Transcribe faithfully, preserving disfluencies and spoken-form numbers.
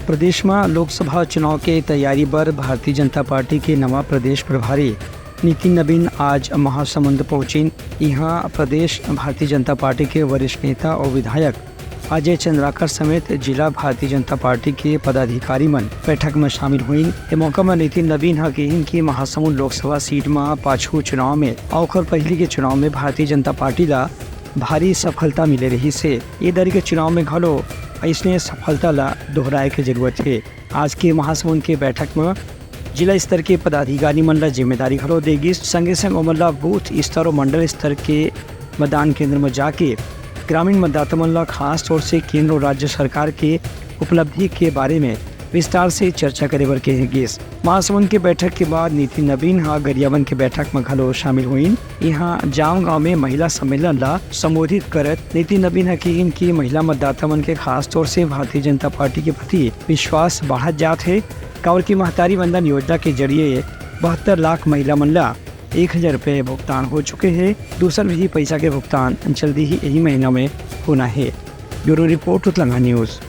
प्रदेश म लोकसभा चुनाव के तैयारी बर भारतीय जनता पार्टी के नवा प्रदेश प्रभारी नितिन नबीन आज महासमुंद पहुंचिन। इहां प्रदेश भारतीय जनता पार्टी के वरिष्ठ नेता अउ विधायक अजय चंद्राकर समेत जिला भारतीय जनता पार्टी के पदाधिकारी मन बैठक म शामिल होइन। ए मौका म नितिन नबीन ह किहिन कि महासमुंद लोकसभा सीट म पाछू चुनाव में अउ ओखर पहिली के चुनाव में भारतीय जनता पार्टी ला भारी सफलता मिले रहिस हे। ए दरी के चुनाव में घलो अइसने सफलता ला दोहराए के जरूरत हे। आज के महासमुंद के बैठक म जिला स्तर के पदाधिकारी मन ला जिम्मेदारी घलो दे गिस। संगे संग ओमन ला बूथ स्तर अउ मंडल स्तर के मतदान केंद्र म जाके ग्रामीण मतदाता मन ला खास तौर से केंद्र अउ राज्य सरकार के उपलब्धि के बारे में विस्तार से चर्चा करे बर कहे गिस। महासमुंद के बैठक के बाद नितिन नबीन ह गरियाबंद के बैठक म घलो शामिल होइन। इहां जाम गांव में महिला सम्मेलन ला संबोधित करत नितिन नबीन ह किहिन कि महिला मतदाता मन के खास तौर से भारतीय जनता पार्टी के प्रति विश्वास बढ़त जात हे, काबर कि महतारी वंदन योजना के जरिए बहत्तर लाख महिला मन ला एक हजार रुपए भुगतान हो चुके हे। दूसर भी पैसा के भुगतान जल्दी ही यही महीना में होना हे। ब्यूरो रिपोर्ट, उतलंगा न्यूज।